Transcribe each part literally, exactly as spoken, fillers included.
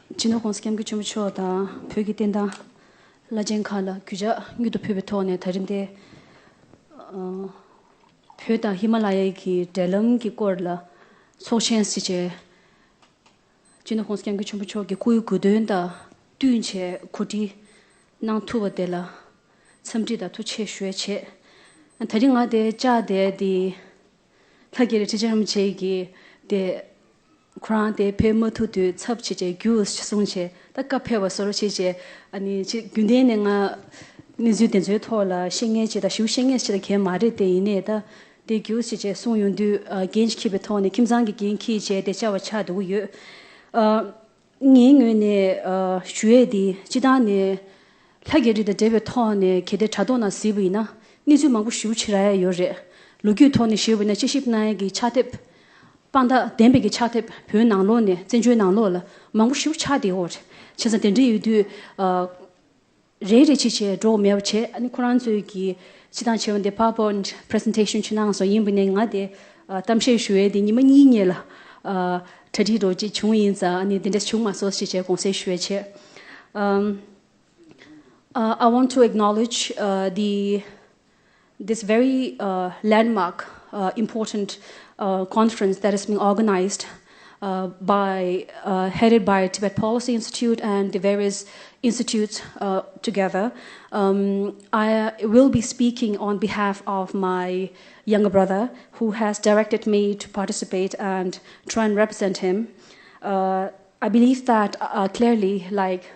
སྤྱི་ནོར་༸གོང་ས་༸སྐྱབས་མགོན་ཆེན་པོ་མཆོག་དང་བོད་ཀྱི་བསྟན་དང་བླ་ཆེན་ཁག་ལ་གུས་ཕྱག་མྱུར་དུ་ཕུལ་བའི་ཐོག་ནས། ད་རིང་འདི་ཨ་བོད་དང་ཧི་མ་ལ་ཡའི་གི་འབྲེལ་ལམ་གྱི་སྐོར་ལ་ཚོགས་ཆེན་ཞིག་བྱས། སྤྱི་ནོར་༸གོང་ས་༸སྐྱབས་མགོན་ཆེན་པོ་མཆོག་གི་སྐུའི་དགོངས་དོན་དང་བསྟུན་བྱས་གོ་སྒྲིག་གནང་ཐུབ་པ་དེ་ལ་འཚམས་འདྲི་དང་ཐུགས་རྗེ་ཆེ་ཞུ་ཡ་བྱས། ད་རིང་ང་དེ་བཅར་བསྡད་དེ། ལྷ་རྒྱ་རི་ཁྲི་བྱང་རིན་པོ་ཆེ་གིས་དེ་ཁོ་རང་དེ་ཕེབས་མ་ཐུབ་དུས་ཚབ་བྱས་བྱས་རྒྱུགས་གསུངས་བྱས། ད་སྐབས་ཕེབས་པ་བཟོ་འདྲ་བྱས་བྱས། ཨ་ནི་ཅིག་རྒྱུན་ལྡན་ནས་ང་གནས་ཚུལ་དེ་ཚོའི་ཐོག་ལ་བཤད་མཁན་ཅིག་དང་ཞིབ་བཤད་མཁན་ཅིག་ལ་གལ་མ་རེད་དེ། ཡིན་ནའི་ད་དེ་རྒྱུགས་བྱས་བྱས་གསུངས་ཡོང་དུས། ཨ་འགན་ཅིག་འཁྱེར་བའི་ཐོག་ནས་ཁྱིམ་ཚང་གི་འགན་འཁྱེར་བྱས་དེ་བཅར་བ་ཆགས་འགྲོ་གི་ཡོད། ཨ། ངའི་ངོས་ནས་ཨ་ཞུ་ཡས་དེ་སྤྱིར་བཏང་ནས་ལྷ་རྒྱ་རི་དང་འབྲེལ་བའི་ཐོག་ནས་གལ་ཏེ་དྲ་ཐོག་ནང་གཟིགས་པ་ཡིན་ན་གནས་ཚུལ་མང་པོ་ཞེ་པོ་ཅིག་རག་ཡ་ཡོད་རེད། ལོ་རྒྱུས་ཐོག་ནས་ཞུས་པ་ཡིན་ན་དཔྱད་ཞིབ་གནང་ཡས་ཀྱི་ཕྱག་དེབ། དཔང་རྟགས་ལྡན་པའི་གི་ཕྱག་དེབ་བོད་ནང་ལོགས་ནས་བཙན་བྱོལ་ནང་ལོགས་ལ་མང་པོ་ཞེ་པོ་ཆགས་བསྡད་ཡོད་རེད། བྱས་ཙང་དེ་འདྲ་ཡོད་དུས་ཨ། རེ་རེ་བྱས་བྱས་འགྲོ་མེད་པ་བྱས། ཨ་ནི་ཁོ་རང་ཚོས་ཀྱིས་སྤྱིར་བཏང་བྱས་པ་འདི་PowerPoint presentation ཅིག་གནང་སོང་། ཡིན་པ་ནས་ང་དེ་ཨ་གཏམ་བཤད་ཞུ་ཡས་དེ་ཉི་མ་གཉིས་སྔོན་ལ་ཨ་གྲ་སྒྲིག་འདྲ་བོ་ཅིག་བྱུང་ཡིན་ཙང་། ཨ་ནི་དེ་འདྲ་བྱུང་མ་སོང་ཞེས་བྱས་དགོངས་སེལ་ཞུ་ཡས་བྱས། Um, uh, I want to acknowledge uh, the this very uh, landmark, uh, important uh, conference that is being organized uh, by, uh, headed by Tibet Policy Institute and the various institutes uh, together. Um, I will be speaking on behalf of my younger brother who has directed me to participate and try and represent him. Uh, I believe that uh, clearly, like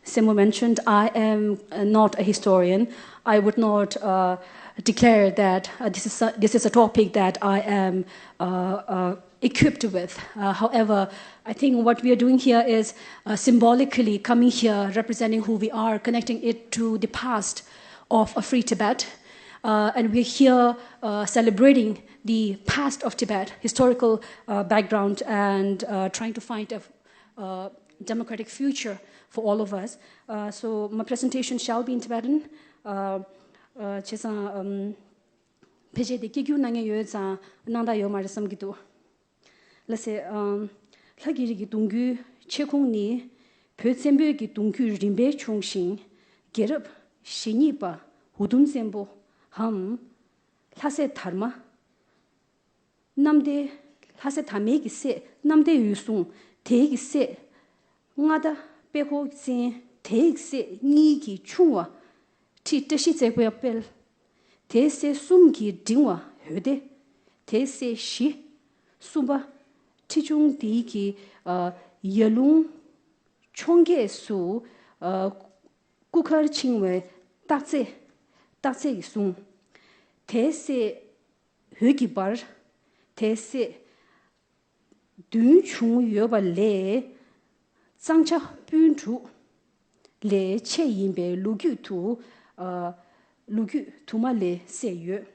Semo mentioned, I am uh, not a historian. I would not uh, declare that uh, this is a, this is a topic that I am uh, uh, equipped with. Uh, however, I think what we are doing here is uh, symbolically coming here, representing who we are, connecting it to the past of a free Tibet. Uh, and we're here uh, celebrating the past of Tibet, historical uh, background, and uh, trying to find a uh, democratic future for all of us. Uh, so my presentation shall be in Tibetan. Uh, uh, བྱས་ཙང་ཨམ་ཕལ་ཆེར་དེ་སྐད་སྒྱུར་གནང་མཁན་ཡོད་ཙང་སྣང་དག་ཡོད་མ་རེད་བསམ་གྱི་འདུག། ལགས་སེ། ཨམ་ལྷ་རྒྱ་རི་གི་གདུང་རྒྱུད་མཆེད་ཁུངས་ནི། བོད་བཙན་པོའི་གི་གདུང་རྒྱུད་རིམ་པས་བྱུང་ཞིང་། རྒྱལ་རབས་ཞེ་གཉིས་པ་འུ་དུམ་བཙན་པོའམ། ལྷ་སྲས་དར་མ། གནམ་བདེ། ལྷ་སྲས་དར་མའི་གི་སྲས་གནམ་བདེ་འོད་སྲུང་། དེའི་གི་སྲས་མངའ་བདག་དཔལ་འཁོར་བཙན། དེའི་གི་སྲས་གཉིས་ཀྱི་ཆུང་བ་ཁྲི་བཀྲ་ཤིས་རྩེ་དཔལ། དེའི་སྲས་གསུམ་གྱི་འབྲིང་བ་འོད་སྡེ། དེའི་སྲས་བཞི། གསུམ་པ་ཁྲི་ཆུང་དེའི་གི་ཨ་ཡར་ལུང་འཕྱོངས་རྒྱས་སུ་ཨ་སྐུ་མཁར་འཆིང་བའི་སྟག་རྩེ། སྟག་རྩེ་ཡི་གསུང་། དེའི་སྲས་འོད་ཀྱི་འབར། དེའི་སྲས་བདུན་བྱུང་ཡོད་པ་ལས། གཙང་ཆབ་སྤུན་དྲུག་ལས་ཆད་ཡིན་པའི་ལོ་རྒྱུས་དུ་ཨ་ལོ་རྒྱུས་དུ་མ་ལས་གསལ་ཡོད།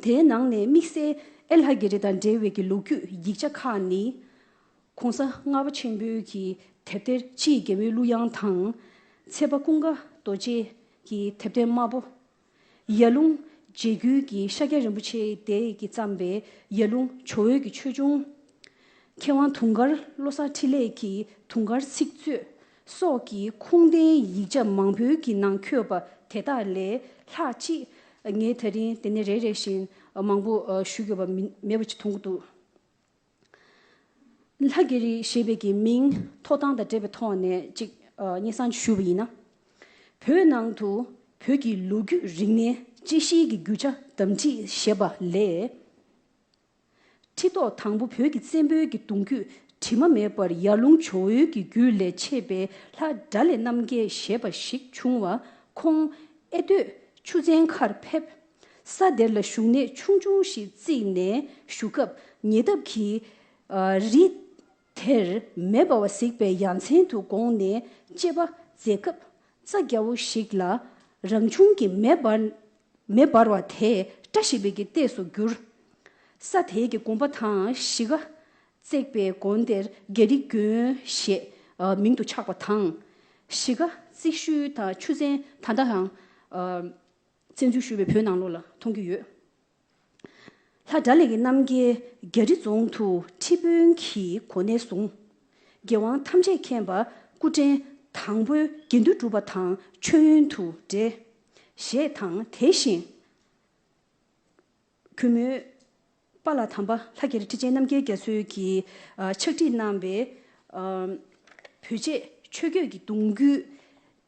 དེའི་ནང་ནས་དམིགས་བསལ་ཨེ་ལྷ་རྒྱ་རི་དང་འབྲེལ་བའི་གི་ལོ་རྒྱུས་ཡིག་ཆ་ཁག་ནི། ྋགོང་ས་ལྔ་པ་ཆེན་པོའི་གི་དེབ་ཐེར་སྤྱི་ཡི་རྒྱལ་མོའི་གླུ་དབྱངས་དང་། ཚེ་དཔག་ཀུན་དགའ་རྡོ་རྗེ་གི་དེབ་ཐེར་དམར་པོ། ཡར་ལུང་རྗེ་གུང་གི་ཤཱཀྱ་རིན་པོ་ཆེ་དེ་གིས་བརྩམས་པའི་ཡར་ལུང་ཇོ་བོའི་གི་ཆོས་འབྱུང་། མཁས་དབང་དུང་དཀར་བློ་བཟང་འཕྲིན་ལས་ཀྱི་དུང་དཀར་ཚིག་མཛོད་སོགས་ཀྱི་ཁུངས་ལྡན་ཡིག་ཆ་མང་པོའི་གི་ནང་འཁོད་པ་དེ་དག་ལས་ལྷག་ཅིག་ངས་ད་རིང་དེ་ནས་རེ་རེ་བཞིན་མང་པོ་ཞུ་དགོས་པ་མི་མེད་པ་ཅིག་མཐོང་གི་འདུག། ལྷ་རྒྱ་རི་ཞེས་པའི་གི་མིང་ཐོབ་ཐང་དང་འབྲེལ་བའི་ཐོག་ནས་ཅིག་ཨ་སྙན་སེང་ཞུ་བ་ཡིན་ན། བོད་ནང་དུ་བོད་ཀྱི་ལོ་རྒྱུས་རིག་གནས་དཔྱད་གཞིའི་གི་རྒྱུ་ཆ་དམ་སྒྲིག་ཞེས་པ་ལས། ཁྲི་ཐོག་དང་པོ་བོད་ཀྱི་བཙན་པོའི་གི་གདུང་རྒྱུད་དྲི་མ་མེད་པར་ཡར་ལུང་ཇོ་བོའི་གི་རྒྱུད་ལས་མཆེད་པའི་ལྷ་དགྲ་ལྷ་རྣམ་རྒྱལ་ཞེས་པ་ཞིག་བྱུང་བ། ཁོང་ཨེ་སྟོད་ཆུ་ཚན་ཁར་ཕེབས། ས་དེར་ལ་བཞུགས་གནས་ཆུང་ཆུང་ཞིག་བརྩིགས་ནས་བཞུགས་སྐབས་ཉེ་འདབས་ཀྱི་ཨ་རི་དེར་མེ་འབར་བ་གཟིགས་པའི་ཡ་མཚན་དུ་དགོངས་ནས་དཔྱད་པ་མཛད་སྐབས་རྩྭ་རྒྱ་བོ་ཞིག་ལ་རང་བྱུང་གི་མེ་འབར་མེ་འབར་བ་དེས་བཀྲ་ཤིས་པའི་གི་ལྟས་སུ་གྱུར། ས་དེའི་གི་དགོན་པ་དང་གཞིས་ཀ་བརྩེགས་པའི་དགོན་དེར་རྒྱ་རི་དགོན་ཞེས་ཨ་མིང་དུ་ཆགས་པ་དང་། གཞིས་ཀ་བརྩིགས་ཤུལ་དང་ཆུ་ཚན་ད་ལྟའང་ཨ་བཙན་འཛུལ་ཞུས་པའི་བོད་ནང་ལོགས་ལ་མཐོང་རྒྱུ་ཡོད། ལྷ་དགྲ་ལྷ་གི་རྣམ་རྒྱལ་རྒྱ་རི་རྫོང་དུ་ཁྲི་དཔོན་གྱི་གོ་གནས་བཟུང་། རྒྱལ་དབང་ཐམས་ཅད་མཁྱེན་པ་སྐུ་ཕྲེང་དང་པོའི་དགེ་འདུན་གྲུབ་པ་དང་མཆོད་ཡོན་དུ་འབྲེལ། ཞེས་དང་། དེ་བཞིན་གུས་མོས་པཱ་ལགས་དམ་པ་ལྷ་རྒྱ་རི་ཁྲི་ཆེན་རྣམ་རྒྱལ་རྒྱ་མཚོས་ཀྱིས་ཨ་ཕྱག་བྲིས་གནང་བའི་ཨ་བོད་རྗེ་ཆོས་རྒྱལ་གྱི་གདུང་རྒྱུད་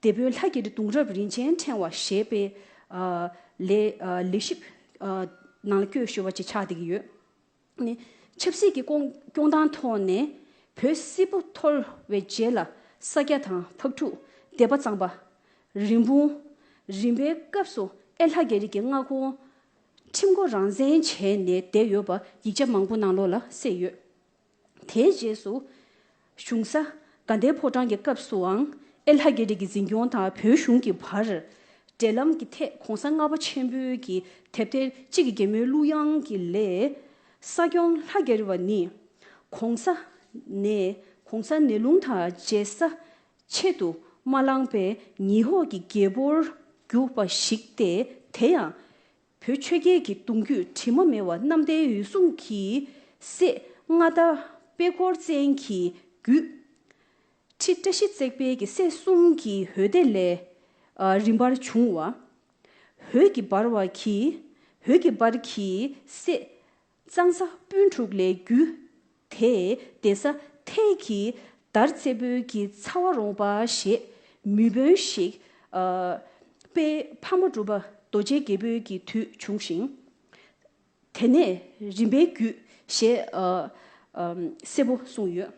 སྡེ་དཔོན་ལྷ་རྒྱ་རི་གདུང་རབས་རིན་ཆེན་ཕྲེང་བ་ཞེས་པའི་ཨ་ལས་ཨ་ལས་ཞིབ་ཨ་ནང་ལ་བཀོད་ཞུ་བ་ཅིག་ཆགས་བསྡད་ཀྱི་ཡོད། ནི་ཆབ་སྲིད་ཀྱི་སྐོང་སྐྱོང་སྟངས་ཐོག་ནས་བོད་སིལ་བུ་འཐོར་བའི་རྗེས་ལ་ས་སྐྱ་དང་ཕག་གྲུ། སྡེ་པ་གཙང་པ། རིན་སྤུངས། རིམ་པའི་སྐབས་སུ་ཨེ་ལྷ་རྒྱ་རི་གི་མངའ་ཁོངས་ཁྲིམས་སྒོ་རང་བཙན་བྱས་ནས་བསྡད་ཡོད་པ་ཡིག་ཆ་མང་པོ་ནང་ལོགས་ལ་གསལ་ཡོད། དེའི་རྗེས་སུ་གཞུང་ས་དགའ་ལྡན་ཕོ་བྲང་གི་སྐབས་སུའང་ཨེ་ལྷ་རྒྱ་རི་གི་འཛིན་སྐྱོང་དང་བོད་གཞུང་གི་བར་འབྲེལ་ལམ་གྱི་ཐད་གོང་ས་ལྔ་པ་ཆེན་པོའི་གི་དེབ་ཐེར་གཅིག་གི་རྒྱལ་མོའི་གླུ་དབྱངས་ཀྱི་ལས། ས་སྐྱོང་ལྷ་རྒྱ་རི་བ་ནི་གོང་ས་ནས་གོང་ས་ནེ་ལུང་དང་མཇལ་ས་ཆེད་དུ་མ་བླངས་པའི་ཉི་ཧོང་གི་རྒྱལ་པོར་གྱུར་པ་ཞིག་སྟེ། དེ་ཡང་བོད་ཆོས་རྒྱལ་གྱི་གདུང་རྒྱུད་དྲི་མ་མེད་པ་རྣམ་ཐར་འོད་སྲུང་གི་སྲས་མངའ་བདག་དཔལ་འཁོར་བཙན་གྱི་རྒྱུད། ཁྲི་བཀྲ་ཤིས་བརྩེགས་པའི་གི་སྲས་གསུམ་གྱི་འོད་སྡེ་ལས་ཨ་རིམ་པར་བྱུང་བ། འོད་ཀྱི་འབར་བ་གི་འོད་ཀྱི་འབར་གྱི་སྲས་གཙང་ས་སྤུན་དྲུག་ལས་རྒྱུད་དེ་གདན་ས་ཐེད་ཀྱི་དར་རྩེ་པོའི་གི་ཚ་བ་རོང་པ་ཞེས་མི་དཔོན་ཞིག་ཨ་དཔལ་འཕགས་མ་གྲུ་པ་རྡོ་རྗེ་རྒྱལ་པོའི་གི་དུས་བྱུང་ཞིང་། དེ་ནས་རིམ་པས་རྒྱུད་ཞེས་ཨ་ཨ་གསལ་པོ་གསུངས་ཡོད།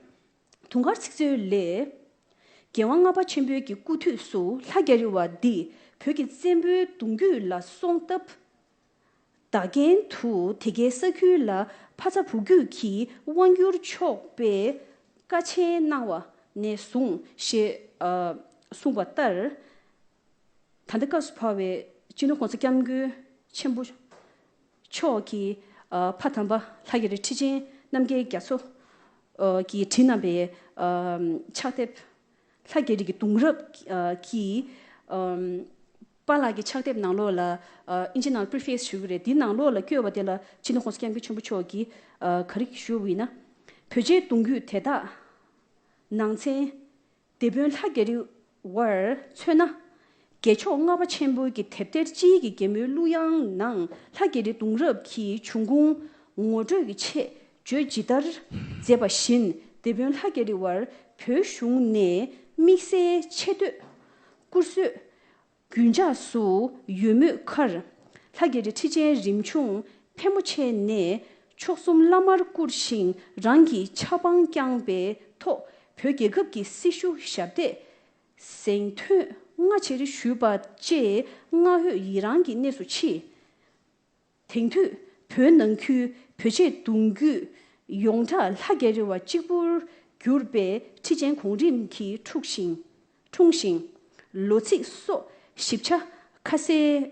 དུང་དཀར་ཚིག་མཛོད་ལས། རྒྱལ་དབང་ལྔ་པ་ཆེན་པོའི་གི་སྐུ་དུས་སུ་ལྷ་རྒྱ་རི་བ་འདི་བོད་ཀྱི་བཙན་པོའི་གདུང་རྒྱུད་ལ་སོང་སྟབས། བདག་རྐྱེན་དུ་དེ་གའི་ས་ཁུལ་ལ་ཕ་ཚ་བུ་རྒྱུད་ཀྱི་དབང་བསྒྱུར་ཆོག་པའི་བཀའ་ཆད་གནང་བ་ནས་བཟུང་ཞེས་ཨ་གསུངས་པ་ལྟར། ད་ལྟ་སྐབས་སུ་བབས་པའི་སྤྱི་ནོར་༸གོང་ས་༸སྐྱབས་མགོན་ཆེན་པོ་མཆོག་གིས་ཨ་ཕ་དམ་པ་ལྷ་རྒྱ་རི་ཁྲི་ཆེན་རྣམ་རྒྱལ་རྒྱ་མཚོ་ཨ་གིས་བྲིས་གནང་པའི་ཨ་ཕྱག་དེབ་ལྷ་རྒྱ་རི་གི་གདུང་རབས་ཨ་ཀྱི་ཨམ་པཱ་ལགས་ཀྱི་ཕྱག་དེབ་ནང་ལོགས་ལ་ཨ་ཨིན་ཇི་ནང་preface་ཞུ་གི་རེད། འདི་ནང་ལོགས་ལ་བཀོད་པ་དེ་ལ་སྤྱི་ནོར་༸གོང་ས་༸སྐྱབས་མགོན་ཆེན་པོ་མཆོག་གིས་ཨ་ག་རེ་ཞུ་བ་ཡིན་ན། བོད་རྗེའི་གདུང་རྒྱུད་དེ་དག་ནང་ཚན། སྡེ་དཔོན་ལྷ་རྒྱ་རི་བར་མཚོན་ན། རྒྱལ་མཆོག་ལྔ་པ་ཆེན་པོའི་གི་དེབ་ཐེར་གཅིག་གི་རྒྱལ་མོའི་གླུ་དབྱངས་ནང་ལྷ་རྒྱ་རི་གདུང་རབས་ཀྱི་འབྱུང་ཁུངས་ངོ་སྤྲོད་ཀྱི་ཆེད་བརྗོད་ཇི་ལྟར་མཛད་པ་བཞིན། སྡེ་དཔོན་ལྷ་རྒྱ་རི་བར་བོད་གཞུང་ནས་དམིགས་བསལ་ཆེ་བསྟོད་བཀུར་གཟོས་རྒྱུན་འཇགས་སུ་ཡོད་མུས་ཁར། ལྷ་རྒྱ་རི་ཁྲི་ཆེན་རིམ་བྱུང་ཕལ་མོ་ཆེ་ནས་མཆོག་གསུམ་བླ་མར་བཀུར་ཞིང་རང་གི་ཆབ་འབངས་བསྐྱངས་པའི་ཐོག་བོད་རྒྱལ་ཁབ་ཀྱི་སྲི་ཞུ་ཞབས་སྟེགས་གཟེངས་ཐོན་སྔ་ཕྱིར་ཞུས་པ་བཅས་མངའ་འོས་ཡི་རང་གི་གནས་སུ་མཆིས། དེང་དུས་བོད་ནང་ཁུལ་བོད་ཆས་གདུང་རྒྱུད་ཡོངས་གྲགས་ལྷ་རྒྱ་རི་བ་གཅིག་པུར་གྱུར་པའི་ཁྲི་ཆེན་གོང་རིམ་གྱིས་འཁྲུངས་ཤིང་། འཁྲུངས་ཤིང་། ལོ་ཚིགས་སོགས་ཞིབ་ཆ་ཁ་གསལ་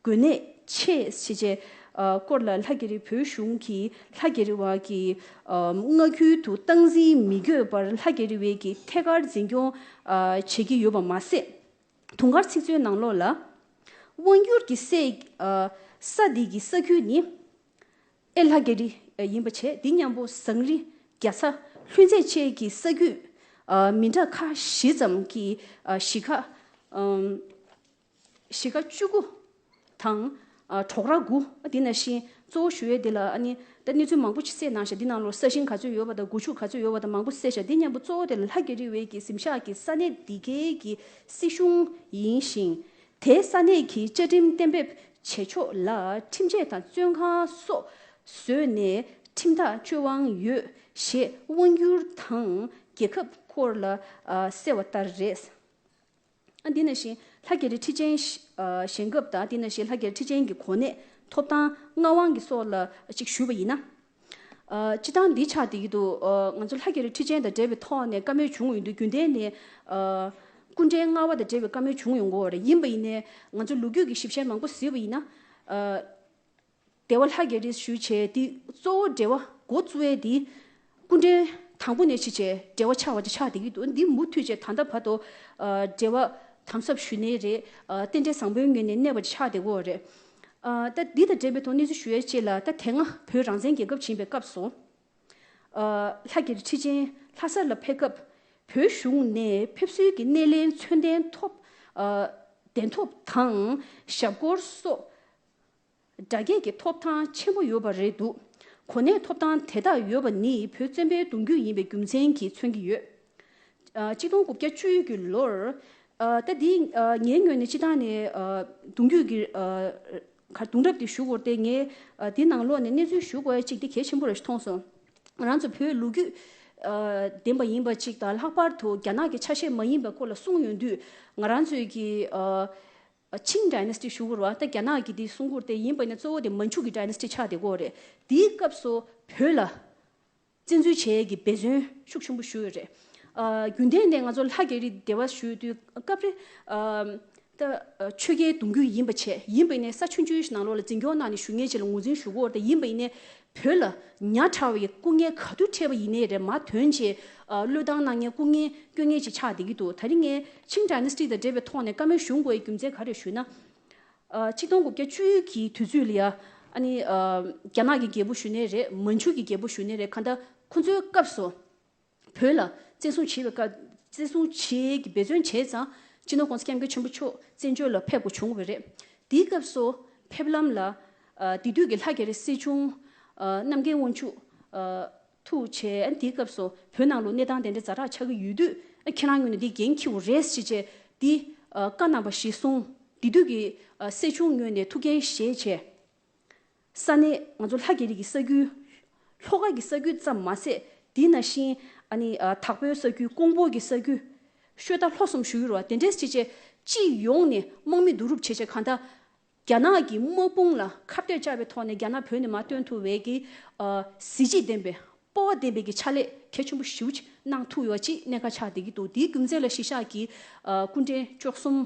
དགོས་གནད་ཆེ་ཞེས་བྱས། ཨ་སྐོར་ལ་ལྷ་རྒྱ་རི་བོད་གཞུང་གིས་ལྷ་རྒྱ་རི་བ་གི་ཨ་མངའ་ཁུལ་དུ་སྟངས་འཛིན་མི་དགོས་པར་ལྷ་རྒྱ་རི་བའི་གི་ཐད་ཀར་འཛིན་སྐྱོང་ཨ་བྱེད་ཀྱི་ཡོད་པ་མ་ཟད། དུང་དཀར་ཚིག་མཛོད་ནང་ལོགས་ལ། དབང་སྒྱུར་གྱི་སྲས་ཨ་ས་འདི་གི་ས་ཁུལ་ནི། ཨེ་ལྷ་རྒྱ་རི་ཡིན་པ་བྱས། འདི་མཉམ་པོ་ཟངས་རི་རྒྱ་ཚ་ལྷུན་རྩེ་བཅས་ཀྱི་ས་རྒྱུད་ཨ་མི་འདྲ་ཁག་བཞི་ཙམ་གྱི་ཨ་གཞིས་ཁ་ཨམ་གཞིས་ཁ་བཅུ་དགུ་དང་ཨ་གྲོག་ར་དགུ། འདི་ནང་བཞིན་གཙོ་བོ་ཞུ་ཡས་འདི་ལ་ཨ་ནི་ད་གནས་ཚུལ་མང་པོ་ཅིག་གསལ་གནང་ཤག་འདི་ནང་ལོགས་ས་ཞིང་ག་ཚོད་ཡོད་པ་དང་སྒོ་ཕྱུགས་ག་ཚོད་ཡོད་པ་དང་མང་པོ་གསལ་ཤག་འདི་མཉམ་པོ་གཙོ་བོ་དེ་ལ་ལྷ་རྒྱ་རི་བའི་གི་གཟིམ་ཤག་གི་ས་གནས་འདི་གའི་གི་སྲིད་གཞུང་ཡིན་ཞིང་། དེའི་ས་གནས་ཀྱི་བཅའ་ཁྲིམས་གཏན་འབེབས་བྱེད་ཕྱོགས་ལ་ཁྲིམས་ཆད་དང་བཙོན་ཁང་སོགས་བཟོས་ནས་ཁྲིམས་ཐག་གཅོད་དབང་ཡོད་ཞེས་དབང་སྒྱུར་དང་རྒྱལ་ཁབ་སྐོར་ལ་ཨ་གསལ་བ་ལྟར་རེད། ཨ་འདི་ནང་བཞིན་ལྷ་རྒྱ་རི་ཁྲི་ཆེན་ཨ་བཞེངས་སྐབས་དང་། འདི་ནང་བཞིན་ལྷ་རྒྱ་རི་ཁྲི་ཆེན་གྱི་གོ་གནས་ཐོབ་ཐང་མངའ་དབང་གི་སོགས་ལ་ཅིག་ཞུས་པ་ཡིན་ན། ཨ་སྤྱི་བཏང་འདི་ཆགས་བསྡད་ཀྱི་འདུག་ཨ་ང་ཚོ་ལྷ་རྒྱ་རི་ཁྲི་ཆེན་དང་འབྲེལ་བའི་ཐོག་ནས་བཀའ་མོལ་བྱུང་ཡོང་དུས། རྒྱུན་ལྡན་ནས་ཨ་སྐུ་ཕྲེང་ལྔ་པ་དང་འབྲེལ་བའི་བཀའ་མོལ་བྱུང་ཡོང་གི་ཡོད་རེད། ཡིན་པ་ཡིན་ནའི་ང་ཚོ་ལོ་རྒྱུས་ཀྱི་ཞིབ་བཤེར་མང་པོ་གཟིགས་པ་ཡིན་ན། ཨ་སྡེ་པ་ལྷ་རྒྱ་རི་ཞུ་བྱས་དེ་གཙོ་བོ་འབྲེལ་བ་འགོ་བཙུགས་ཡས་དེ་སྐུ་ཕྲེང་དང་པོ་ནས་ཕྱིན་བྱས་འབྲེལ་བ་ཆགས་པ་ཅིག་ཆགས་བསྡད་ཀྱི་འདུག་འདི་མུ་མཐུད་བྱས་ད་ལྟ་བར་དུ་ཨ་འབྲེལ་བ་དམ་ཟབ་ཞུ་ནི་རེད། ཨ་རྟེན་འབྲེལ་བཟང་པོའི་ངོས་ནས་གནས་པ་ཆགས་བསྡད་ཀྱི་ཡོད་རེད། ཨ་ད་འདི་དང་འབྲེལ་བའི་ཐོག་གནས་ཚུལ་ཞུ་ཡས་ཅིག་ལ། ད་དེ་སྔ་བོད་རང་བཙན་རྒྱལ་ཁབ་ཕྱིན་པའི་སྐབས་སུ། ཨ་ལྷ་རྒྱ་རི་ཁྲི་ཆེན་ལྷ་སར་ལ་ཕེབས་སྐབས་ བོད་གཞུང་ནས་ཕེབས་བསུའི་གི་སྣེ་ལེན་ཚོད་ལྡན་ཐོབ། ཨ། གདན་ཐོབ་དང་ཞབས་སྐོར་སོགས་དྲ་རྒྱའི་གི་ཐོབ་ཐང་ཆེན་པོ་ཡོད་པ་རེད་འདུག་གོ་གནས་ཐོབ་ཐང་དེ་དག་ཡོད་པ་ནི་བོད་བཙན་པོའི་གདུང་རྒྱུད་ཡིན་པའི་རྒྱུ་མཚན་གྱིས་མཚོན་གྱི་ཡོད། ཨ། གཅིག་སྟོང་དགུ་བརྒྱ་བཅུ་གི་ལོར། ཨ། ད་འདི། ཨ། ངའི་ངོས་ནས་སྤྱི་བཏང་ནས། ཨ། གདུང་རྒྱུད་ཀྱི། ཨ། ག་གདུང་རབས་དེ་ཞུ་དགོས་ཏེ། ངས། ཨ། འདི་ནང་ལོགས་ནས་གནས་ཚུལ་ཞུ་དགོས་ཡ་གཅིག་དེ་གལ་ཆེན་པོ་རེད་ཞེས་མཐོང་སོང་། ང་རང་ཚོ་བོད་ལོ་རྒྱུས། ཨ། ལྡན་པ་ཡིན་པ་གཅིག་དང་། ལྷག་པར་དུ་རྒྱ་ནག་གི་ཆ་ཤས་མ་ཡིན་པའི་སྐོར་ལ་གསུངས་ཡོང་དུས། ང་རང་ཚོའི་གི། ཨ། ཆིང་ཌའི་ནེ་སི་ཊི་ཞུ་དགོས་རེད་བ། ད་རྒྱ་ནག་གི་དེ་གསུང་སྐོར་དེ་ཡིན་པ་ཡིན་ན་གཙོ་བོ་དེ་མན་ཇུ་གི་ཌའི་ནེ་སི་ཊི་ཆགས་བསྡད་ཀྱི་ཡོད་རེད། དེའི་སྐབས་སུ་བོད་ལ་བཙན་འཛུལ་བྱེད་ཡས་ཀྱི་འབད་བརྩོན་ཤུགས་ཆེན་པོ་ཞུས་ཡོད་རེད། ཨ། རྒྱུན་ལྡན་ནས་ང་ཚོ་ལྷ་རྒྱ་རི་འབྲེལ་བ་ཞུ་དུས་སྐབས་རེ། ཨ། ད་ཆོལ་ཁའི་གདུང་རྒྱུད་ཡིན་པ་བྱས། ཡིན་པ་ཡིན་ནའི་ས་ཆུང་ཆུང་ཞིག་ནང་ལོགས་ལ་འཛིན་སྐྱོང་གནང་ནས་བཞུགས་མཁན་ཅིག་ལ་ངོས་འཛིན་ཞུ་དགོས་རེད། ད་ཡིན་པ་ཡིན་ནའི་བོད་ལ་ཉག་ཕྲ་བའི་སྐུ་ངལ་ག་དུས་འཕྲད་པ་ཡིན་ནའི་རེད། མ་ཐོན་བྱས། ཨ། བློས་བཏང་གནང་མཁན་སྐུ་ངལ་སྐྱོན་མཁན་ཅིག་ཆགས་བསྡད་ཀྱི་འདུག་ད་རིང་ངས་ཆིང་ཌའི་ནེ་སི་ཊི་དང་འབྲེལ་བའི་ཐོག་ནས་བཀའ་མོལ་ཞུ་དགོས་པའི་རྒྱུ་མཚན་ག་རེ་ཞུས་ན། ཨ། ཆིག་སྟོང་དགུ་བརྒྱ་བཅུ་གི་དུས་ཚོད་ལ་ཡ། ཨ་ནི། ཨ། རྒྱ་ནག་གི་རྒྱལ་པོ་ཞུ་ནའི་རེད། མན་ཇུ་གི་རྒྱལ་པོ་ཞུ་ནའི་རེད། གང་ལྟར་ཁོ་ཚོའི་སྐབས་སུ་བོད་ལ་བཙན་བཟུང་བྱེད་པའི་སྐབས། བཙན་བཟུང་བྱེད་ཀྱི་འབད་བརྩོན་བྱས་ཙང་། སྤྱི་ནོར་༸གོང་ས་༸སྐྱབས་མགོན་ཆེན་པོ་མཆོག་བཙན་བྱོལ་ལ་ཕེབས་དགོས་བྱུང་བ་རེད། དེའི་སྐབས་སུ་ཕེབས་ལམ་ལ། ཨ། དེ་དུས་ཀྱི་ལྷ་རྒྱ་རི་སྲིད་གཞུང་། ཨ། རྣམ་རྒྱལ་དབང་ཕྱུག་ཨ། ཐུག་བྱས། ཨ། དེའི་སྐབས་སུ་བོད་ནང་ལ་གནས་སྟངས་དེ་འདྲ་ཛ་དྲག་ཆགས་ཀྱི་ཡོད་དུས། ཨ། ཁྱེད་རང་ངོས་ནས་འདི་འགན་འཁྱེར་དགོས་རེད་ཟེར་བྱས། འདི། ཨ། བཀའ་གནང་བ་གཞིར་བཟུང་། དེ་དུས་ཀྱི། ཨ། སྲིད་གཞུང་ངོས་ནས་ཐུགས་འགན་བཞེས་བྱས། ས་གནས་ང་ཚོ་ལྷ་རྒྱ་རི་གི་ས་ཁུལ། ལྷོ་ཁ་གི་ས་ཁུལ་ཙམ་མ་ཟད། དེ་ནང་བཞིན། ཨ་ནི། ཨ། དྭགས་པོའི་ས་ཁུལ། ཀོང་པོ་གི་ས་ཁུལ། ཤོད་མདའ་ལྷོ་གསུམ་ཞུ་གི་རེད་བ། དེ་འདྲས་བྱས་བྱས་སྤྱི་ཡོངས་ནས་དམག་མི་བསྡུ་རུབ་བྱས་བྱས། གང་ལྟར་རྒྱ་ནག་གི་དམག་དཔུང་ལ་ཁ་གཏད་བཅག་པའི་ཐོག་ནས་རྒྱ་ནག་བོད་ནས་མར་བཏོན་ཐུབ་པའི་གི། ཨ། གཟི་བརྗིད་ལྡན་པའི། སྤོབས་པ་ལྡན་པའི་གི་ཕྱག་ལས་གལ་ཆེན་པོ་ཞེ་པོ་ཅིག་གནང་ཐུབ་ཡོད་ཅིག་གནད་འགག་ཆགས་བསྡད་ཀྱི་འདུག་དེའི་རྒྱུ་མཚན་ལ་གཞི་བཞག་གིས། ཨ། སྐུ་ཕྲེང་བཅུ་གསུམ་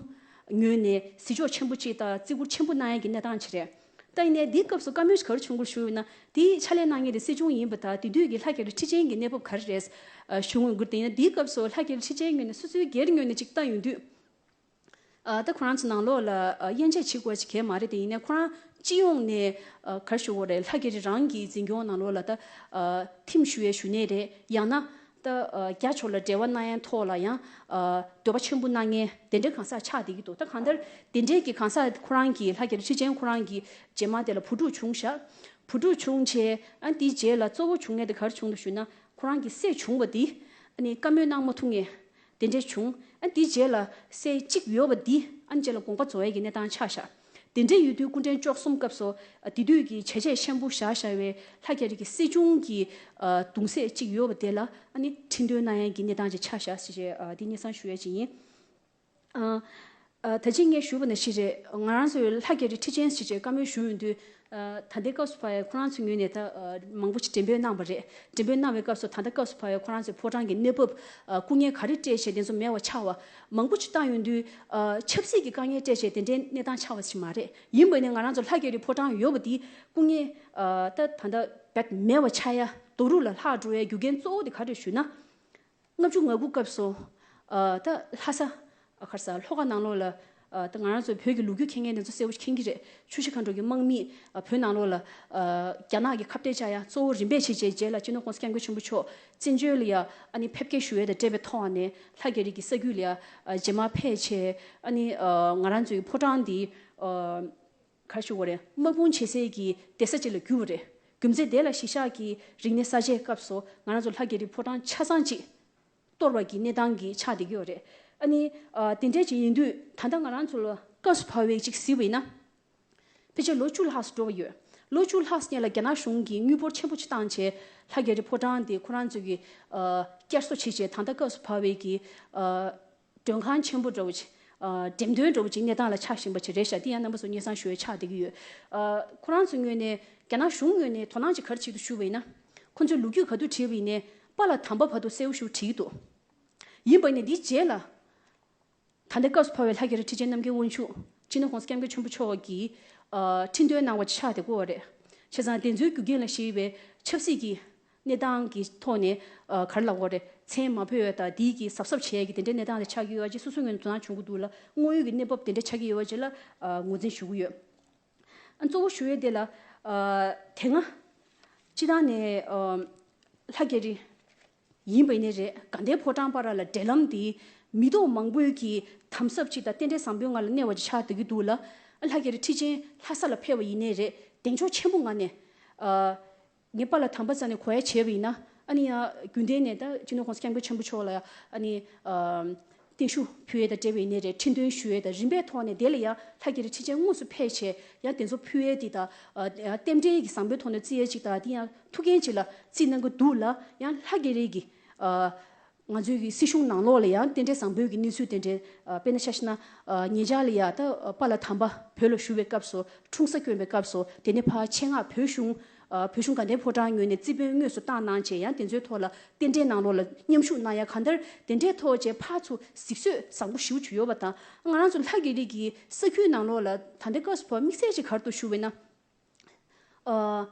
ངོས་ནས་གཟིགས་ཕྱོགས་ཆེན་པོ་ཅིག་དང་བརྩི་བཀུར་ཆེན་པོ་གནང་ཡས་ཀྱི་གནས་སྟངས་ཅིག་རེད། ད་ཡིན་ནའི་འདིའི་སྐབས་སུ་བཀའ་མོལ་ག་རེ་བྱུང་དགོས་ཞུས་ན། དེའི་ཕྱག་ལས་གནང་མཁན་དེ་སྲིད་གཞུང་ཡིན་པ་དང་། དེ་དུས་ཀྱི་ལྷ་རྒྱ་རི་ཁྲི་ཆེན་གྱི་གནས་བབ་ག་རེ་རེད། ཨ། ཞུ་དགོས་ཀྱི་རེད། དེ་ཡིན་ན་འདིའི་སྐབས་སུ་ལྷ་རྒྱ་རི་ཁྲི་ཆེན་ངོས་ནས་སོ་སོའི་སྒེར་ངོས་ནས་ཅིག་བལྟ་ཡོང་དུས། ཨ། ད་ཁོ་རང་ཚོ་ནང་ལོགས་ལ། ཨ། དབྱེ་འབྱེད་བྱེད་དགོས་ཅིག་གང་ཡང་མ་རེད། དེ་ཡིན་ནའི་ཁོ་རང་སྤྱི་ཡོངས་ནས། ཨ། ག་རེ་ཞུ་དགོས་རེད། ལྷ་རྒྱ་རི་རང་གི་འཛིན་སྐྱོང་ནང་ལོགས་ལ། ད། ཨ། ཁྲིམས་ཞུ་ཡས་ཞུ་ནའི་རེད། ཡང་ན། ད། ཨ། རྒྱ་ཕྱོགས་ལ་འབྲེལ་བ་གནང་ཡས་ཐོག་ལ་ཡང་། ཨ། འདོད་པ་ཆེན་པོ་གནང་མཁན་དེ་འདྲའི་གང་ཟག་ཆགས་བསྡད་ཀྱི་འདུག་ད་གང་ལྟར་དེ་འདྲའི་གི་གང་ཟག་ཁོ་རང་གི། ལྷ་རྒྱ་རི་ཁྲི་ཆེན་ཁོ་རང་གི་རྗེས་མ་དེ་ལ་བུ་ཕྲུག་བྱུང་ཤག་བུ་ཕྲུག་བྱུང་བྱས། ཨ། དེའི་རྗེས་ལ་གཙོ་བོ་བྱུང་མཁན་དེ་ག་རེ་བྱུང་འདུག་ཞུས་ན། ཁོ་རང་གི་སྲས་བྱུང་བ་དེ། ཨ་ནི་བཀའ་མོལ་གནང་མ་ཐུབ་མཁན་དེ་འདྲས་བྱུང་། ཨ། དེའི་རྗེས་ལ་སྲས་གཅིག་ཡོད་པ་དེ། ཨ་ནི་རྗེས་ལ་དགོངས་པ་རྫོགས་ཡས་ཀྱི་གནས་སྟངས་ཆགས་ཤག་དེ་འདྲས་ཡོད་དུས་སྐུ་ཕྲེང་བཅུ་གསུམ་སྐབས་སུ། ཨ། དེ་དུས་ཀྱི་བྱས་རྗེས་ཆེན་པོ་བཞག་བཞག་པའི་ལྷ་རྒྱ་རི་གི་སྲིད་གཞུང་གི། ཨ། གདུང་སྲས་གཅིག་ཡོད་པ་དེ་ལ། ཨ་ནི་ཁྲི་འདོན་གནང་ཡས་ཀྱི་གནས་སྟངས་ཅིག་ཆགས་ཤག་ཟེར་བྱས། ཨ། འདི་སྙན་སེང་ཞུ་ཡས་ཅིག་ཡིན། ཨ། ཨ། ད་ཅི་ངས་ཞུས་པ་ནང་བཞིན་རེད། ང་རང་ཚོའི་ལྷ་རྒྱ་རི་ཁྲི་ཆེན་ཟེར་བྱས་བཀའ་མོལ་ཞུ་ཡོང་དུས། ཨ། ད་ལྟའི་སྐབས་སུ་ཕར་ཡ་ཁོ་རང་ཚོའི་ངོས་ནས། ད། ཨ། མང་པོ་ཞིག་འགྲེམས་སྤེལ་གནང་བ་རེད། འགྲེམས་སྤེལ་གནང་བའི་སྐབས་སུ། ད་ལྟ་སྐབས་སུ་ཕར་ཡ་ཁོ་རང་ཚོའི་ཕོ་བྲང་གི་གནས་བབ། ཨ། སྐུ་ངལ་ག་རེ་སྤྲད་བྱས་དེ་ཚོ་མེད་པ་ཆགས་པ། མང་པོ་ཞིག་བཏང་ཡོང་དུས། ཨ། ཆབ་སྲིད་ཀྱི་དཀའ་ངལ་སྤྲད་བྱས་དེ་འདྲའི་གནས་སྟངས་ཆགས་པ་ཞིག་མ་རེད། ཡིན་པ་ནི་ང་རང་ཚོ་ལྷ་རྒྱ་རི་ཕོ་བྲང་ཡོད་པ་དེ་སྐུ་ངལ། ཨ། ད་ད་ལྟ་བད་མེད་པ་ཆགས་ཡ། རྡོ་རུག་ལ་ལྷག་འགྲོ་ཡ་རྒྱུ་རྐྱེན་གཙོ་བོ་དེ་ག་རེ་རེད་ཞུས་ན། ལྔ་བཅུ་ང་དགུ་སྐབས་སུ། ཨ། ད་ལྷ་ས། ཨ། ག་རེ་ཟ། ལྷོ་ཁ་ནང་ལོགས་ལ། ཨ། ད་ང་རང་ཚོའི་བོད་ཀྱི་ལོ་རྒྱུས་མཁྱེན་མཁན་དེ་ཚོ་གསལ་པོ་ཞིག་མཁྱེན་གྱི་རེད། ཆུ་བཞི་སྒང་དྲུག་གི་དམག་མིས། ཨ། བོད་ནང་ལོགས་ལ། ཨ། རྒྱ་ནག་གིས་ཁ་གཏད་བཅག་ཡ་གཙོ་བོ་རིམ་པས་བྱས་བྱས། རྗེས་ལ་སྤྱི་ནོར་༸གོང་ས་༸སྐྱབས་མགོན་ཆེན་པོ་མཆོག་བཙན་བྱོལ་ལ་ཡ། ཨ་ནི་ཕེབས་སྐྱེལ་ཞུ་ཡས་དང་འབྲེལ་བའི་ཐོག་ནས་ལྷ་རྒྱ་རི་གི་ས་ཁུལ་ལ་ཡ། ཨ། རྗེས་མ་ཕེབས་བྱས། ཨ་ནི། ཨ། ང་རང་ཚོའི་ཕོ་བྲང་འདི། ཨ། ག་རེ་ཞུ་དགོས་རེད། དམག་དཔུང་བྱེད་སའི་གི་གདན་ས་ཅིག་ལ་གྱུར་པ་རེད། རྒྱུ་མཚན་དེ་ལ་གཞི་བཞག་གིས་རིག་གནས་གསར་བརྗེའི་སྐབས་སུ་ང་རང་ཚོ་ལྷ་རྒྱ་རི་ཕོ་བྲང་ཆ་ཚང་ཅིག་གཏོར་བ་གི་གནས་སྟངས་ཀྱི་ཆགས་བསྡད་ཀྱི་ཡོད་རེད། ཨ་ནི། ཨ། དེ་འདྲས་ཅིག་ཡིན་དུས། ད་ལྟ་ང་རང་ཚོ་ལ་སྐབས་སུ་བབས་པའི་ཅིག་གཟིགས་པ་ཡིན་ན། ཕལ་ཆེར་ལོ་བཅུ་ལྷག་ཙམ་འགྲོ་གི་ཡོད། ལོ་བཅུ་ལྷག་ཙམ་སྔོན་ལ་རྒྱ་ནག་གཞུང་གིས་དངུལ་འབོར་ཆེན་པོ་ཅིག་བཏང་བྱས། ལྷ་རྒྱ་རི་ཕོ་བྲང་དེ་ཁོ་རང་ཚོ་གིས། ཨ། བསྐྱར་གསོ་བྱས་བྱས། ད་ལྟ་སྐབས་སུ་བབས་པའི་གི། ཨ། མགྲོན་ཁང་ཆེན་པོ་འདྲ་བོ་ཅིག་ཨ། འགྲེམས་སྟོན་འདྲ་བོ་ཅིག་གནས་སྟངས་ལ་ཆགས་བཞིན་པ་ཅིག་རེད་ཤག་དེ་ཡང་རྣམ་པ་ཚོ་སྙན་སེང་ཞུ་ཡས་ཆགས་བསྡད་ཀྱི་ཡོད། ཨ། ཁོ་རང་ཚོའི་ངོས་ནས། རྒྱ་ནག་གཞུང་ངོས་ནས་དོ་སྣང་ཅིག་ག་རེ་བྱེད་ཀྱི་འདུག་ཞུས་པ་ཡིན་ན། ཁོ་ཚོས་ལོ་རྒྱུས་ག་དུས་བྲིས་པ་ཡིན་ནའི་དཔལ་ལ་དམ་པ་བར་དུ་གསལ་པོ་ཞིག་བྲིས་ཀྱི་འདུག་ཡིན་པ་ཡིན་ནའི་འདིའི་རྗེས་ལ། ད་ལྟའི་སྐབས་སུ་བབས་པའི་ལྷ་རྒྱ་རི་ཁྲི་ཆེན་རྣམ་རྒྱལ་དབང་ཕྱུག་སྤྱི་ནོར་༸གོང་ས་༸སྐྱབས་མགོན་ཆེན་པོ་མཆོག་གིས། ཨ། ཁྲི་འདོན་གནང་བ་ཆགས་བསྡད་ཀྱི་ཡོད་རེད། བྱས་ཙང་དེ་ཚོའི་རྒྱུ་རྐྱེན་ལ་གཞིགས་པའི་ཆབ་སྲིད་ཀྱི་གནས་སྟངས་ཀྱི་ཐོག་ནས། ཨ། ག་རེ་ལབ་དགོས་རེད། མཚན་མ་འབོད་ཡ་དང་། དེའི་གི་གཟབ་གཟབ་བྱེད་ཡ་གི་དེ་འདྲའི་གནས་སྟངས་དེ་ཆགས་ཀྱི་ཡོད་པ་ཅིག་སོ་སོའི་ངོས་ནས་དོ་སྣང་བྱུང་གི་འདུག་ལ། དངོས་ཡོད་ཀྱི་གནས་བབ་དེ་འདྲ་ཆགས་ཀྱི་ཡོད་པ་ཅིག་ལ། ཨ། ངོས་འཛིན་ཞུ་གི་ཡོད། ཨ། གཙོ་བོ་ཞུ་ཡས་དེ་ལ། ཨ། དེ་སྔ་སྤྱི་བཏང་ནས། ཨ། ལྷ་རྒྱ་རི། ཡིན་པ་ཡིན་ནའི་རེད། དགའ་ལྡན་ཕོ་བྲང་བར་ལ་འབྲེལ་ལམ་འདི་མི་ཐོག་མང་པོས་ཀྱི་དམ་ཟབ་ཅིག་དང་རྟེན་འབྲེལ་བཟང་པོའི་ངང་ལ་གནས་པ་ཅིག་ཆགས་བསྡད་ཀྱི་འདུག་ལ། ལྷ་རྒྱ་རི་ཁྲི་ཆེན་ལྷ་ས་ལ་ཕེབས་པ་ཡིན་ནའི་རེད། གདེང་འཇོག་ཆེན་པོ་ངང་ནས། ཨ། ངས་པཱ་ལགས་དམ་པ་རྩ་ནས་གོ་ཡ་བྱས་པ་ཡིན་ན། ཨ་ནི་ཡང་རྒྱུན་ལྡན་ནས་ད་སྤྱི་ནོར་༸གོང་ས་༸སྐྱབས་མགོན་ཆེན་པོ་མཆོག་ལ་ཡང་ཨ་ནི། ཨ། བརྟན་བཞུགས་ཕུལ་ཡས་དང་འབྲེལ་བའི་ནས་རེད། ཁྲི་འདོན་ཞུ་ཡས་དང་རིམ་པས་ཐོག་ནས། དེ་ལ་ཡང་ལྷ་རྒྱ་རི་ཁྲི་ཆེན་དངོས་སུ་ཕེབས་བྱས་ཡང་གདན་ཚོགས་ཕུལ་ཡས་དེ་དང་། ཨ། རྟེན་འབྲེལ་གྱི་བཟང་པོའི་ཐོག་ནས་བརྩི་ཡས་ཅིག་དང་། དེ་ཡང་ཐུགས་འགན་ཅིག་ལ་བརྩིས་གནང་གི་འདུག་ལ། ཡང་ལྷ་རྒྱ་རི་གི། ཨ། ང་ཚོའི་གི་སྲིད་གཞུང་ནང་ལོགས་ལ་ཡང་རྟེན་འབྲེལ་བཟང་པོའི་གི་གནས་ཚུལ་དེ་འདྲའི། ཨ། དཔེར་ན་ཆ་བཞག་ན། ཨ། ཉེ་ཆར་ལ་ཡང་ད་པཱ་ལགས་དམ་པ་བོད་ལ་བཞུགས་པའི་སྐབས་སུ། འཁྲུངས་ས་བསྐྱོན་པའི་སྐབས་སུ། དེ་ནས་ཕར་ཆེད་མངགས་བོད་གཞུང་། ཨ། བོད་གཞུང་དགའ་ལྡན་ཕོ་བྲང་ངོས་ནས་རྩིས་དཔོན་དངོས་སུ་བཏང་གནང་བྱས། ཡང་དེ་ཚོའི་ཐོག་ལ་རྟེན་འབྲེལ་ནང་ལོགས་ལ་མཉམ་ཞུགས་གནང་ཡ། གང་ལྟར་དེ་འདྲའི་ཐོག་བྱས་ཕར་ཚུར་གཟིགས་ཚོད་བཟང་པོ་ཞེ་པོ་ཅིག་ཡོད་པ་དང་། ང་རང་ཚོ་ལྷ་རྒྱ་རི་གི་ས་ཁུལ་ནང་ལོགས་ལ་ད་ལྟའི་སྐབས་སུ་བབ་དམིགས་བསལ་ཅིག་ག་རེ་འདུག་ཞུ་བས་ན། ཨ།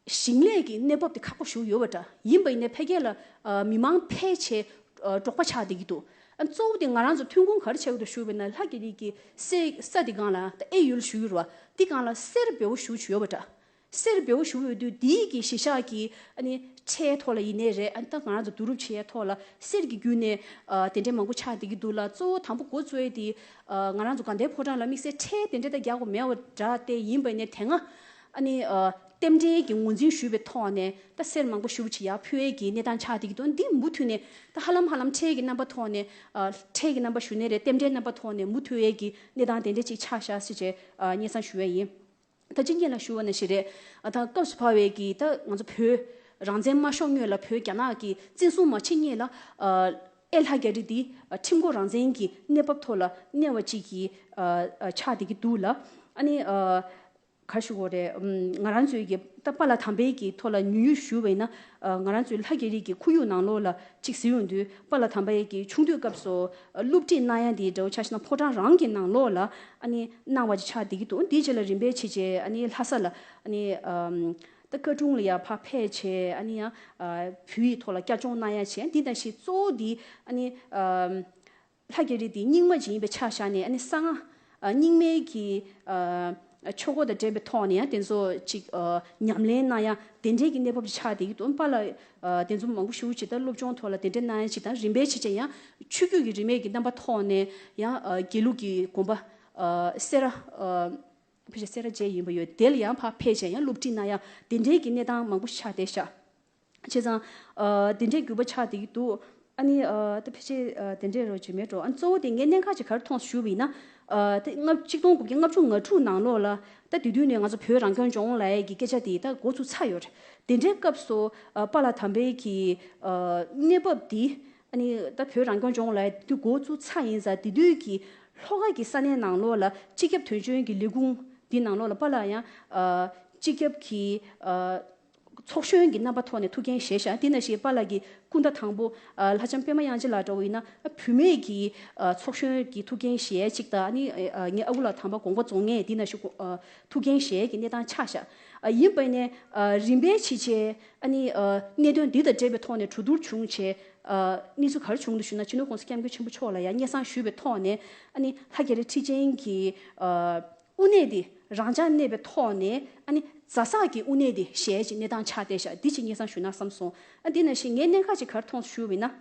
ཞིང་ལས་ཀྱི་གནས་བབ་དེ་ཁག་པོ་ཞིག་ཡོད་པ་འདྲ། ཡིན་པ་ཡིན་ནའི་ཕ་གི་ལ། ཨ། མི་མང་ཕལ་ཆེར། ཨ། འབྲོག་པ་ཆགས་བསྡད་ཀྱི་འདུག་ཨ། གཙོ་བོ་དེ་ང་རང་ཚོ་ཐོན་ཁུངས་ག་རེ་ཆགས་ཀྱི་འདུག་ཞུ་བས་ན། ལྷ་རྒྱ་རི་གི་ས་ས་དེ་སྒང་ལ་ད་གཡས་གཡོན་ཞུ་གི་རེད་བ། དེ་སྒང་ལ་གསེར་འབེལ་པོ་ཞེ་པོ་ཅིག་ཡོད་པ་འདྲ། གསེར་འབེལ་པོ་ཞེ་པོ་ཡོད་དུས། དེའི་གི་གཞིས་ཆགས་ཀྱི་ཨ་ནི་ཁྲལ་ཐོག་ལ་ཡིན་ནའི་རེད། ཨ་ནི་ད་ང་རང་ཚོ་བསྡུ་རུབ་བྱེད་ཡ་ཐོག་ལ་གསེར་གྱི་བརྒྱུད་ནས། ཨ། དེ་འདྲའི་མང་པོ་ཆགས་བསྡད་ཀྱི་འདུག་ལ། གཙོ་བོ་དང་པོ་འགོ་བཙུགས་ཡས་དེ། ཨ། ང་རང་ཚོ་དགའ་ལྡན་ཕོ་བྲང་ལ་དམིགས་བསལ་ཁྲལ་དེ་འདྲ་ད་རྒྱག་དགོས་མེད་པ་འདྲ་སྟེ། ཡིན་པ་ཡིན་ནའི་དེ་སྔ་ཨ་ནི། ཨ། རྟེན་འབྲེལ་གྱི་ངོས་འཛིན་ཞུས་པའི་ཐོག་ནས་ད་གསེར་མང་པོ་ཞེ་པོ་ཅིག་ཡར་ཕུལ་ཡས་ཀྱི་གནས་སྟངས་ཆགས་བསྡད་ཀྱི་འདུག་འདི་མུ་མཐུད་ནས་ད་ཧ་ལམ་ཧ་ལམ་ཁྲལ་གྱི་རྣམ་པ་ཐོག་ནས། ཨ། ཁྲལ་གྱི་རྣམ་པ་ཞུ་ནའི་རེད། རྟེན་འབྲེལ་རྣམ་པ་ཐོག་ནས་མུ་མཐུད་ཡས་ཀྱི་གནས་སྟངས་དེ་འདྲ་ཅིག་ཆགས་ཤག་ཟེར་བྱས། ཨ། སྙན་སེང་ཞུ་ཡས་ཡིན། ད་ཅི་སྔོན་ལ་ཞུ་བ་ནང་བཞིན་རེད། ཨ། ད་སྐབས་སུ་བབས་པའི་གི་ད་ང་ཚོ་བོད་རང་བཙན་མ་ཤོར་སྔོན་ལ། བོད་རྒྱ་ནག་གིས་བཙན་བཟུང་མ་བྱེད་སྔོན་ལ། ཨ། ཨེ་ལྷ་རྒྱ་རི་འདི། ཨ། ཁྲིམས་བཀོད་རང་བཙན་གྱི་གནས་བབ་ཐོག་ལ་གནས་པ་ཅིག་གི། ཨ། ཨ། ཆགས་བསྡད་ཀྱི་འདུག་ལ། ཨ་ནི། ཨ། ག་རེ་ཞུ་དགོས་རེད། ཨམ། ང་རང་ཚོའི་གི་ད་པཱ་ལགས་དམ་པའི་གི་ཐོག་ལ་ཉུང་ཉུང་ཞུ་བས་ན། ཨ། ང་རང་ཚོའི་ལྷ་རྒྱ་རི་གི་ཁོར་ཡུག་ནང་ལོགས་ལ་ཅིག་གཟིགས་ཡོང་དུས། པཱ་ལགས་དམ་པའི་གི་ཆུང་དུས་སྐབས་སུ། ཨ། སློབ་ཁྲིད་གནང་ཡ་འདི་འདྲ་བོ་ཆ་བཞག་ན་ཕོ་བྲང་རང་གི་ནང་ལོགས་ལ་ཨ་ནི་གནང་བ་ཅིག་ཆགས་བསྡད་ཀྱི་འདུག་འདིའི་རྗེས་ལ་རིམ་པས་བྱས་བྱས་ཨ་ནི་ལྷ་ས་ལ་ཨ་ནི། ཨམ། ད་བཀའ་དྲུང་ལ་ཡར་ཕར་ཕེབས་བྱས། ཨ་ནི་ཡང་། ཨ། བོད་ཡིག་ཐོག་ལ་བསྐྱར་སྦྱོང་གནང་ཡ་བྱས། འདི་ནང་བཞིན་གཙོ་བོ་འདི་ཨ་ནི། ཨམ། ལྷ་རྒྱ་རི་འདི་རྙིང་མ་ཅིག་ཡིན་པའི་ཆ་བཞག་ནས། ཨ་ནི་གསང་སྔགས། ཨ། རྙིང་མའི་གི། ཨ། ཆོས་སྐོར་དང་འབྲེལ་བའི་ཐོག་ནས་ཡང་དེ་ཚོ་ཅིག་ཨ། ཉམས་ལེན་གནང་ཡ་དེ་འདྲའི་གི་གནས་བབ་ཅིག་ཆགས་བསྡད་ཀྱི་འདུག་པཱ་ལགས། ཨ། དེ་ཚོ་མང་པོ་ཞེ་པོ་ཅིག་ད་སློབ་སྦྱོང་ཐོག་ལ་དེ་འདྲ་གནང་ཡ་ཅིག་དང་། རིམ་པས་བྱས་བྱས་ཡང་ཆོས་བརྒྱུད་ཀྱི་རིས་མེད་ཀྱི་རྣམ་པ་ཐོག་ནས་ཡང་། ཨ། དགེ་ལུགས་ཀྱི་དགོན་པ། ཨ། སེ་ར། ཨ། ཕལ་ཆེར་སེ་ར་བྱེས་ཡིན་པ་ཡོད། དེ་ལ་ཡང་ཕར་ཕེབས་བྱས་ཡང་སློབ་ཁྲིད་གནང་ཡ་དེ་འདྲའི་གི་གནས་སྟངས་མང་པོ་ཞིག་ཆགས་བསྡད་ཤག་བྱས་ཙང་། ཨ། དེ་འདྲའི་འགྱུར་བ་ཆགས་བསྡད་ཀྱི་འདུག་ཨ་ནི། ཨ། ད་ཕལ་ཆེར། ཨ། དེ་འདྲའི་རོ་ཅིག་མེད་འགྲོ། ཨ། གཙོ་བོ་དེ་ངས་གནད་འགག་ཅིག་ག་རེ་མཐོང་ཞུ་བ་ཡིན་ན། ཨ། དེ་སྔ་ཆིག་སྟོང་དགུ་བརྒྱ་ལྔ་བཅུ་ང་དྲུག་ནང་ལོགས་ལ། ད་དེ་དུས་ནས་ང་ཚོ་བོད་རང་སྐྱོང་ལྗོངས་ལབ་ཡས་ཀྱི་སྐད་ཆ་དེ་ད་འགོ་ཚུགས་ཚར་ཡོད་རེད། དེ་འདྲའི་སྐབས་སུ། ཨ། པཱ་ལགས་དམ་པའི་གི། ཨ། གནས་བབ་འདི། ཨ་ནི་ད་བོད་རང་སྐྱོང་ལྗོངས་ལབ་ཡས་དེ་དུས་འགོ་བཙུགས་ཚར་ཡིན་ཙང་། དེ་དུས་ཀྱི་ལྷོ་ཁ་གི་ས་གནས་ནང་ལོགས་ལ་སྤྱི་ཁྱབ་དོན་གཅོད་ཀྱི་ལས་ཁུངས་འདི་ནང་ལོགས་ལ་པཱ་ལགས་ཡང་། ཨ། སྤྱི་ཁྱབ་ཀྱི། ཨ། ཚོགས་གཞོན་གྱི་རྣམ་པ་ཐོག་ནས་ཐུགས་འགན་བཞེས་ཤག་དེ་ནང་བཞིན་པཱ་ལགས་ཀྱི་སྐུ་ཟླ་དང་པོ། ཨ། ལྷ་ལྕམ་པད་མ་དབྱངས་ཅན་ལགས་འདྲ་བོ་ཡིན་ན། ཨ། བུད་མེད་ཀྱི། ཨ། ཚོགས་གཞོན་གྱི་ཐུགས་འགན་བཞེས་ཅིག་དང་། ཨ་ནི། ཨ། ངའི་ཨ་ཁུ་ལགས་དམ་པ་དགོངས་པ་རྫོགས་མཁན་འདི་ནང་བཞིན། ཨ། ཐུགས་འགན་བཞེས་ཀྱི་གནས་སྟངས་ཆགས་ཤག་ཨ། ཡིན་པ་ནས། ཨ། རིམ་པས་བྱས་བྱས་ཨ་ནི། ཨ། གནད་དོན་འདི་དང་འབྲེལ་བའི་ཐོག་ནས་གྲོས་བསྡུར་བྱུང་བྱས། ཨ། གནས་ཚུལ་ག་རེ་བྱུང་འདུག་ཞུ་ན། སྤྱི་ནོར་༸གོང་ས་༸སྐྱབས་མགོན་ཆེན་པོ་མཆོག་ལ་ཡང་སྙན་སེང་ཞུས་པའི་ཐོག་ནས། ཨ་ནི་ལྷ་རྒྱ་རི་ཁྲི་ཆེན་གྱི། ཨ། དབུ་གནས་འདི་རང་འཇགས་གནས་པའི་ཐོག་ནས། ཨ་ནི་རྫ་སར་གྱི་དབུ་གནས་འདི་བཞེས་ཀྱི་གནས་སྟངས་ཆགས་བསྡད་ཤག་འདི་ཅིག་སྙན་སེང་ཞུ་ན་བསམ་སོང་། ཨ། འདི་ནང་བཞིན་ངས་གནད་འགག་ཅིག་ག་རེ་མཐོང་ཞུ་བ་ཡིན་ན།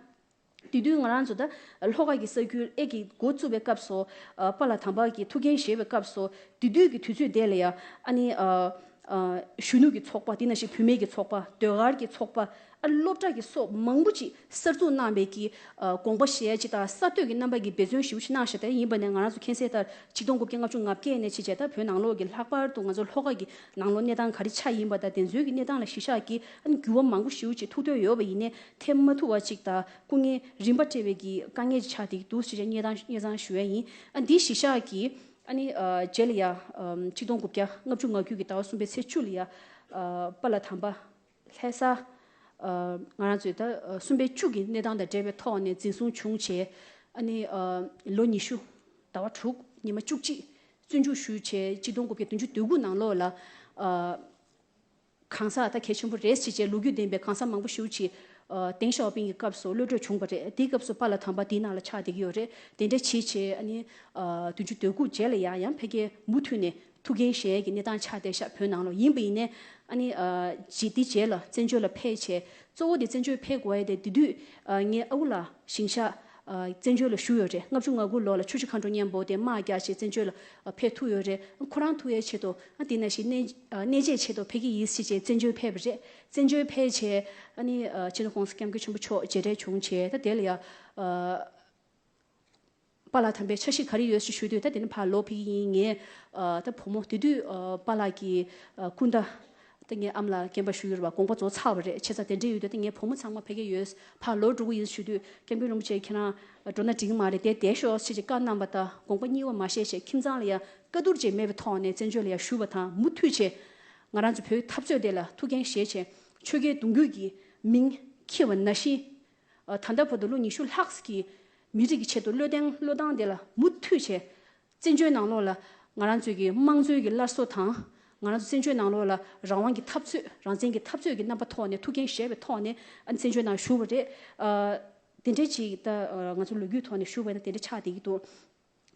དེ་དུས་ང་རང་ཚོ་ད་ལྷོ་ཁ་གི་ས་ཁུལ་ཨེ་གི་འགོ་བཙུགས་པའི་སྐབས་སུ། ཨ། པཱ་ལགས་དམ་པ་གི་ཐུགས་འགན་བཞེས་པའི་སྐབས་སུ། དེ་དུས་ཀྱི་དུས་ཚོད་དེ་ལ་ཡང་། ཨ་ནི། ཨ། ཨ། གཞོན་ནུ་གི་ཚོགས་པ། དེ་ནང་བཞིན་བུད་མེད་ཀྱི་ཚོགས་པ། ཟློས་གར་གྱི་ཚོགས་པ། ཨ། སློབ་གྲྭ་གི་སོགས་མང་པོ་ཅིག་གསར་འཛུགས་གནང་བའི་གི། ཨ། དགོངས་པ་བཞེས་ཅིག་དང་། གསར་གཏོད་ཀྱི་རྣམ་པ་གི་འབད་བརྩོན་ཞེ་པོ་ཅིག་གནང་ཤག་དེ་ཡིན་པ་ནས་ང་རང་ཚོ་མཁྱེན་གསལ་ལྟར་ཆིག་སྟོང་དགུ་བརྒྱ་ལྔ་བཅུ་ང་བརྒྱད་ནས་བྱས་བྱས་ད་བོད་ནང་ལོགས་ཀྱི། ལྷག་པར་དུ་ང་ཚོ་ལྷོ་ཁ་གི་ནང་ལོགས་གནས་སྟངས་ག་རེ་ཆགས་ཡིན་པ་དང་། དེ་ཚོའི་གི་གནས་སྟངས་ལ་གཞི་བཞག་གི། ཨ་ནི་འགྱུར་བ་མང་པོ་ཞེ་པོ་ཅིག་ཐུག་འདོད་ཡོད་པ་ཡིན་ནའི་ཐེབས་མ་ཐུབ་པ་ཅིག་དང་། སྐུ་ངལ་རིམ་པ་སྤྲད་པའི་གི་དཀའ་ངལ་ཅིག་ཆགས་བསྡད་ཀྱི་འདུག་ཟེར་བྱས་སྙན་སེང་། སྙན་སེང་ཞུ་ཡ་ཡིན། ཨ། འདི་གཞི་བཞག་གི། ཨ་ནི། ཨ། རྗེས་ལ་ཡ། ཨམ། ཆིག་སྟོང་དགུ་བརྒྱ་ལྔ་བཅུ་ང་དགུ་གི་ཟླ་བ་གསུམ་པའི་ཚེས་བཅུ་ལ་ཡ། ཨ། པཱ་ལགས་དམ་པ་ལྷ་ས། ཨ། ང་རང་ཚོའི་ད། ཨ། གསུམ་པའི་བཅུ་གི་གནས་སྟངས་དང་འབྲེལ་བའི་ཐོག་ནས་འཛིན་བཟུང་བྱུང་བྱས། ཨ་ནི། ཨ། ལོ་ཉི་ཤུ། ཟླ་བ་དྲུག། ཉི་མ་བཅུ་གཅིག་བཙོན་འཇུག་ཞུས་བྱས། ཆིག་སྟོང་དགུ་བརྒྱ་བདུན་ཅུ་དོན་དགུ་ནང་ལོགས་ལ། ཨ། གང་ཟག་ད་གལ་ཆེན་པོ་རེད་ཟེར་བྱས། ལོ་རྒྱུས་ལྡན་པའི་གང་ཟག་མང་པོ་ཞེ་པོ་ཅིག་ཨ། ཏེང་ཞའོ་ཕིང་གི་སྐབས་སུ་གློད་གྲོལ་བྱུང་བ་རེད། དེའི་སྐབས་སུ་པཱ་ལགས་དམ་པ་དེའི་ནང་ལ་ཆགས་བསྡད་ཀྱི་ཡོད་རེད། དེ་འདྲ་བྱས་བྱས། ཨ་ནི། ཨ། བདུན་ཅུ་དོན་དགུ་རྗེས་ལ་ཡང་ཡང་ཕ་གིར་མུ་མཐུད་ནས་ ཐུགས་འགན་བཞེས་ཀྱི་གནས་སྟངས་ཆགས་བསྡད་ཤག་བོད་ནང་ལོགས། ཡིན་པ་ཡིན་ནའི་ཨ་ནི་ཨ་རྗེས་དེ་རྗེས་ལ་བཙན་བྱོལ་ལ་ཕེབས་བྱས། གཙོ་བོ་དེ་བཙན་བྱོལ་ཕེབས་དགོས་ཡ་དེ་དེ་དུས་ཨ་ངའི་ཨ་ཁུ་ལགས་ཞིང་གཤེགས་ཨ་བཙན་བྱོལ་ལ་བཞུགས་ཡོད་རེད། ལྔ་བཅུ་ང་དགུ་ལོ་ལ་ཆུ་བཞི་མཁའ་འགྲོ་མཉམ་པོ་དེ་དམག་རྒྱག་བྱས་བཙན་བྱོལ་ལ་ཨ་ཕེབས་ཐུབ་ཡོད་རེད། ཁོ་རང་ཐུགས་ཡ་ཆེད་དུ་ཨ་དེ་ནང་བཞིན་གནས་ཨ་གནས་མཇལ་ཆེད་དུ་ཕ་གི་ཡིན་ཟེར་བྱས་བཙན་བྱོལ་ཕེབས་པ་རེད། བཙན་བྱོལ་ཕེབས་བྱས་ཨ་ནི་ཨ་སྤྱི་ནོར་༸གོང་ས་༸སྐྱབས་མགོན་ཆེན་པོ་མཆོག་མཇལ་འཕྲད་བྱུང་བྱས། ད་དེ་ལ་ཡ་ཨ་པཱ་ལགས་དམ་པའི་འཆར་གཞི་ག་རེ་ཡོད་ཞེས་ཞུས་དུས། ད་དེ་ནི་ཕར་ལོག་ཕེབས་ཀྱི་ཡིན། ངས་ཨ་ད་བུ་མོ་དེ་དུས་ཨ་པཱ་ལགས་ཀྱི་ཨ་སྐུ་ཟླ། ད་ངའི་ཨ་མ་ལགས་སྐྱེན་པ་ཞུ་ཡོད་རེད་པ། དགོངས་པ་རྫོགས་ཚར་བ་རེད། བྱས་ཙང་དེ་འདྲ་ཡོད་དུས་ད་ངའི་བུ་མོ་ཚང་མ་ཕ་གི་ཡོད། ཕར་ལོག་འགྲོ་གི་ཡིན་ཞུས་དུས། སྐྱབས་མགོན་རིན་པོ་ཆེ་ཁྱེད་རང་འགྲོ་ན་འགྲིག་གི་མ་རེད། དེ་བསྡད་ཤོག་ཅེས་བཀའ་གནང་བ་དང་། དགོངས་པ་གཉིས་པ་མ་བཞེས་བྱས་ཁྱིམ་ཚང་ལ་ཡ་བཀའ་བསྡུར་ཅིག་མེད་པའི་ཐོག་ནས་བཙན་བྱོལ་ལ་ཡ་བཞུགས་པ་དང་། མུ་མཐུད་བྱས་ང་རང་ཚོ་བོད་འཐབ་རྩོད་དེ་ལ་ཐུགས་འགན་བཞེས་བྱས་ཆོལ་ཁའི་གདུང་རྒྱུད་ཀྱི་མིང་འཁྱེར་བ་ནང་བཞིན། ཨ་ད་ལྟ་བར་དུ་ལོ་ཉི་ཤུ་ལྷག་གི་མི་རིགས་ཀྱི་ཆེད་དུ་བློས་བཏང་བློས་བཏང་དེ་ལ་མུ་མཐུད་བྱས། བཙན་བྱོལ་ནང་ལོགས་ལ་ང་རང་ཚོའི་གི་དམངས་གཙོའི་གི་སླར་གསོ་དང་། ང་རང་ཚོ་བཙན་བྱོལ་ནང་ལོགས་ལ་རང་དབང་གི་འཐབ་རྩོད། རང་བཙན་གྱི་འཐབ་རྩོད་ཀྱི་རྣམ་པ་ཐོག་ནས་ཐུགས་འགན་བཞེས་པའི་ཐོག་ནས་ཨ་ནི་བཙན་བྱོལ་ནང་བཞུགས་པ་རེད། ཨ་དེ་འདྲའི་ཅིག་ད་ཨ་ང་ཚོ་ལོ་རྒྱུས་ཐོག་ནས་ཞུས་པ་ཡིན་ན་དེ་འདྲ་ཆགས་བསྡད་ཀྱི་འདུག་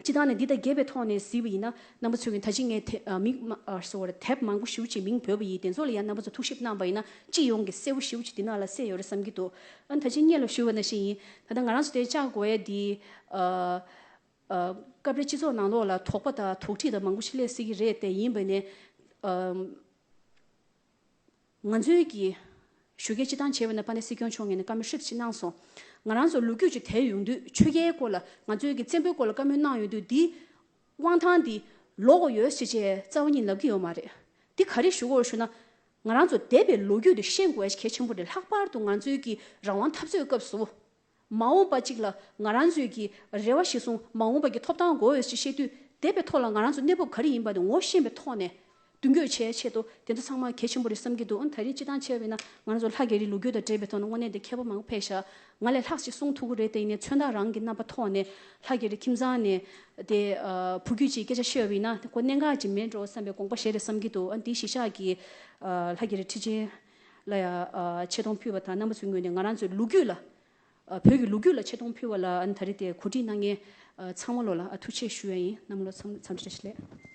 སྤྱིར་བཏང་ནས་འདི་དང་འགལ་བའི་ཐོག་ནས་གཟིགས་པ་ཡིན་ན། རྣམ་པ་ཚོས་ཀྱིས་ད་ཅི་ངས་དེ་ཨ་མིང་མ་ཨ་སོ་བར་དེབ་མང་པོ་ཞེ་པོ་ཅིག་མིང་འབོད་པ་ཡིན། དེ་ཚོ་ལ་ཡང་རྣམ་པ་ཚོ་ཐུགས་ཞིབ་གནང་བ་ཡིན་ན་སྤྱི་ཡོངས་ཀྱི་གསལ་པོ་ཞེ་པོ་ཅིག་འདི་ནང་ལ་གསལ་ཡོད་རེད་བསམ་གྱི་འདུག་ཨ་ནི་ད་ཅི་སྔོན་ལ་ཞུས་པ་ནང་བཞིན་ཡིན། ད་ལྟ་ང་རང་ཚོ་དེ་བཅར་དགོས་ཡ་འདི་ཨ་ཨ་སྐབས་རེ་སྤྱི་ཚོགས་ནང་ལོགས་ལ་དོགས་པ་དང་དོགས་འདྲི་དང་མང་པོ་ཞིག་སླེབས་སྲིད་ཀྱི་རེད། དེ་ཡིན་པ་ནས་ཨ་ང་ཚོའི་གི་ཞུ་སྐད་སྤྱི་བཏང་བྱས་པ་ན། དཔལ་ལྡན་སྲིད་སྐྱོང་མཆོག་ངོས་ནས་བཀའ་མོལ་ཧྲིལ་ཞིག་གནང་སོང་། ང་རང་ཚོ་ལོ་རྒྱུས་ཅིག་དེད་ཡོང་དུས་ཆོལ་ཁའི་སྐོར་ལ། ང་ཚོའི་གི་བཙན་པོའི་སྐོར་ལ་བཀའ་མོལ་གནང་ཡོང་དུས། འདི་དབང་ཐང་འདི་ལོག་གི་ཡོད་ཟེར་བྱས་རྩ་བ་ཉིད་ལབ་ཀྱི་ཡོད་མ་རེད། འདི་ག་རེ་ཞུ་དགོས་ཞུ་ན། ང་རང་ཚོ་འདས་པའི་ལོ་རྒྱུས་དེ་ཤེས་དགོས་ཡ་གལ་ཆེན་པོ་རེད། ལྷག་པར་དུ་ང་ཚོའི་གི་རང་དབང་འཐབ་རྩོད་སྐབས་སུ། མ་འོངས་པ་གཅིག་ལ་ང་རང་ཚོའི་གི་རེ་བ་གཞིར་བཟུང་མ་འོངས་པ་གི་ཐོབ་ཐང་དགོས་ཡོད་ཅེས་བཤད་དུས། འདས་པའི་ཐོག་ལ་ང་རང་ཚོ་གནས་བབ་ག་རེ་ཡིན་པ་དེ་ངོ་ཤེས་པའི་ཐོག་ནས་མདུན་སྐྱོད་བྱེད་ཆེད་དུ་དེ་ཚོ་ཚང་མ་གལ་ཆེན་པོ་རེད་བསམ་གྱི་འདུག་ཨ་ནི་ད་རེས་སྤྱིར་བཏང་བྱས་པ་ཡིན་ན། ང་རང་ཚོ་ལྷ་རྒྱ་རི་ལོ་རྒྱུས་དང་འབྲེལ་བའི་ཐོག་ནས་དངོས་གནས་དེ་མཁས་པ་མང་པོ་ཕེབས་ཤག་ང་ལས་ལྷག་ཅིག་གསུང་ཐུབ་ཀྱི་རེད། དེ་ཡིན་ནའི་མཚོན་རྟགས་རང་གི་རྣམ་པ་ཐོག་ནས་ལྷ་རྒྱ་རི་ཁྱིམ་ཚང་ནས་དེ་ཨ་བུ་རྒྱུད་ཅིག་སྐད་ཆ་བཤད་པ་ཡིན་ན། དེ་ཁོ་གནད་འགག་ཅིག་མེད་འགྲོ་བསམ་པའི་དགོངས་པ་བཞེས་རེད་བསམ་གྱི་འདུག་ཨ་ནི་དེའི་གཞིས་ཆགས་ཀྱི་ཨ་ལྷ་རྒྱ་རི་ཁྲི་ཆེན་ལ་ཡ་ཨ་ཆེ་མཐོང་ཕུལ་བ་དང་། རྣམ་པ་ཚོའི་ངོས་ནས་ང་རང་ཚོའི་ལོ་རྒྱུས་ལ། ཨ་བོད་ཀྱི་ལོ་རྒྱུས་ལ་ཆེ་མཐོང་ཕུལ་བ་ལ། ཨ་ནི་ད་རེས་དེ་གོ་སྒྲིག་གནང་མཁན་ཨ་ཚང་མ་ལོ་ལ་ཨ་ཐུགས་རྗེ་ཆེ་ཞུ་ཡ་ཡིན། རྣམ་པ་ལོ་འཚམས་འཚམས་འདྲི་བཀྲ་ཤིས་བདེ་ལེགས།